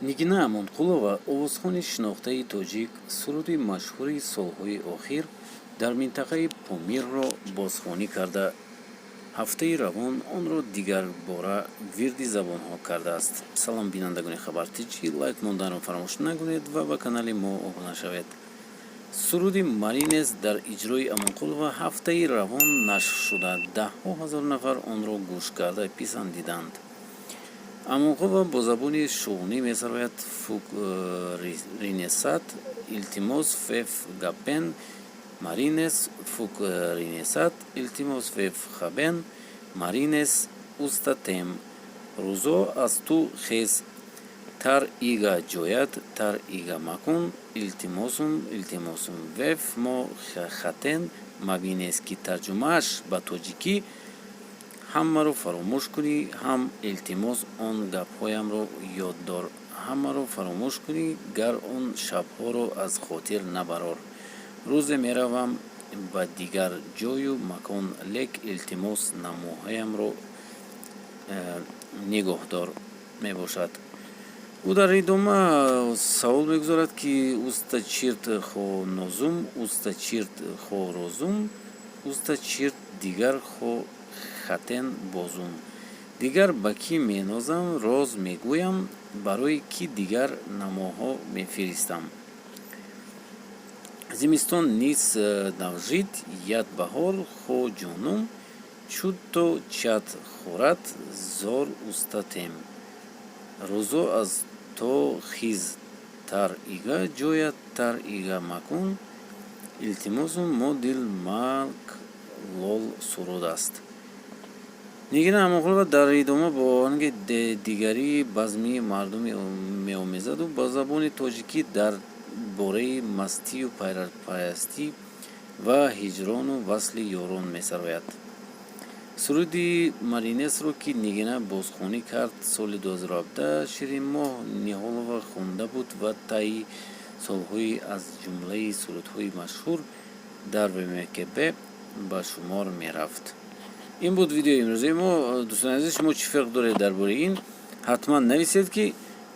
Нигина Амонқулова, овозхони шинохтаи тоҷик, суруди машҳури солҳои охир дар минтақаи Помирро бозхонӣ карда, ҳафтаи равон онро дигарбора вирди забонҳо кардааст. Салом, бинандагони Хабар ТҶ, лайк монданро фаромӯш накунед ва ба канали мо обуна шавед. Суруди «Маринес» дар иҷрои Амонқулова ҳафтаи равон нашр шуда, даҳҳо ҳазор нафар онро гӯш карда писандиданд. Амонқулова бо забони шуғнӣ месарояд: «Фук ринесат, илтимос, феф гапен маринес, фук ринесат, илтимос, феф хабен маринес устатем, рӯзо аз ту хез тар ига ҷоят тар ига макун, илтимосум, илтимосум, веф мо хатен мабинес», ки тарҷумааш ба тоҷикӣ «ҳамаро фаромӯш кунӣ ҳам, илтимос, он гапҳоямро ёд дор, ҳамаро фаромӯш кунӣ гар, он шабҳоро аз хотир набарор, рӯзе меравам ба дигар ҷою макон, лек илтимос, намоҳоямро нигоҳдор» мебошад. Ӯ дар идома савол мегузорад, ки «уста чирт хо нозум, уста чирт хо розум, уста чирт дигар хо хатен бозум, дигар ба кӣ менозам, роз мегӯям, барои кӣ дигар намоҳо мефиристам, зимистон низ навжид яд баҳор хо ҷонум, чуто чат хӯрад зор устатем, рӯзо аз то хиз тар ига ҷоят тар ига макун, илтимосум, мо дил мак лол» суруд аст. Нигина Амонқулова дар идома бо оҳанги дигари базми мардум меомезаду ба забони тоҷикӣ дар бораи мастию пайрастӣ ва ҳиҷрону васли ёрон месарояд. Суруди «Маринесро», ки Нигина бозхонӣ кард, соли 2017 Ширинмоҳ Ниҳолова хонда буд ва тайи солҳои аз ҷумлаи сурудҳои машҳур дар ВМКБ ба шумор мерафт. Ин буд видеои имрӯзаи мо. Дӯстони азиз, шумо чӣ фикр доред дар бораи ин? Ҳатман нависед, ки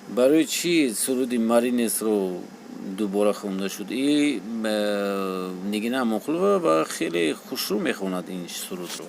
барои чӣ суруди «Маринесро» дубора хонда шуд. И Нигина Амонқулова ва хеле хушрӯ мехонад ин сурудро.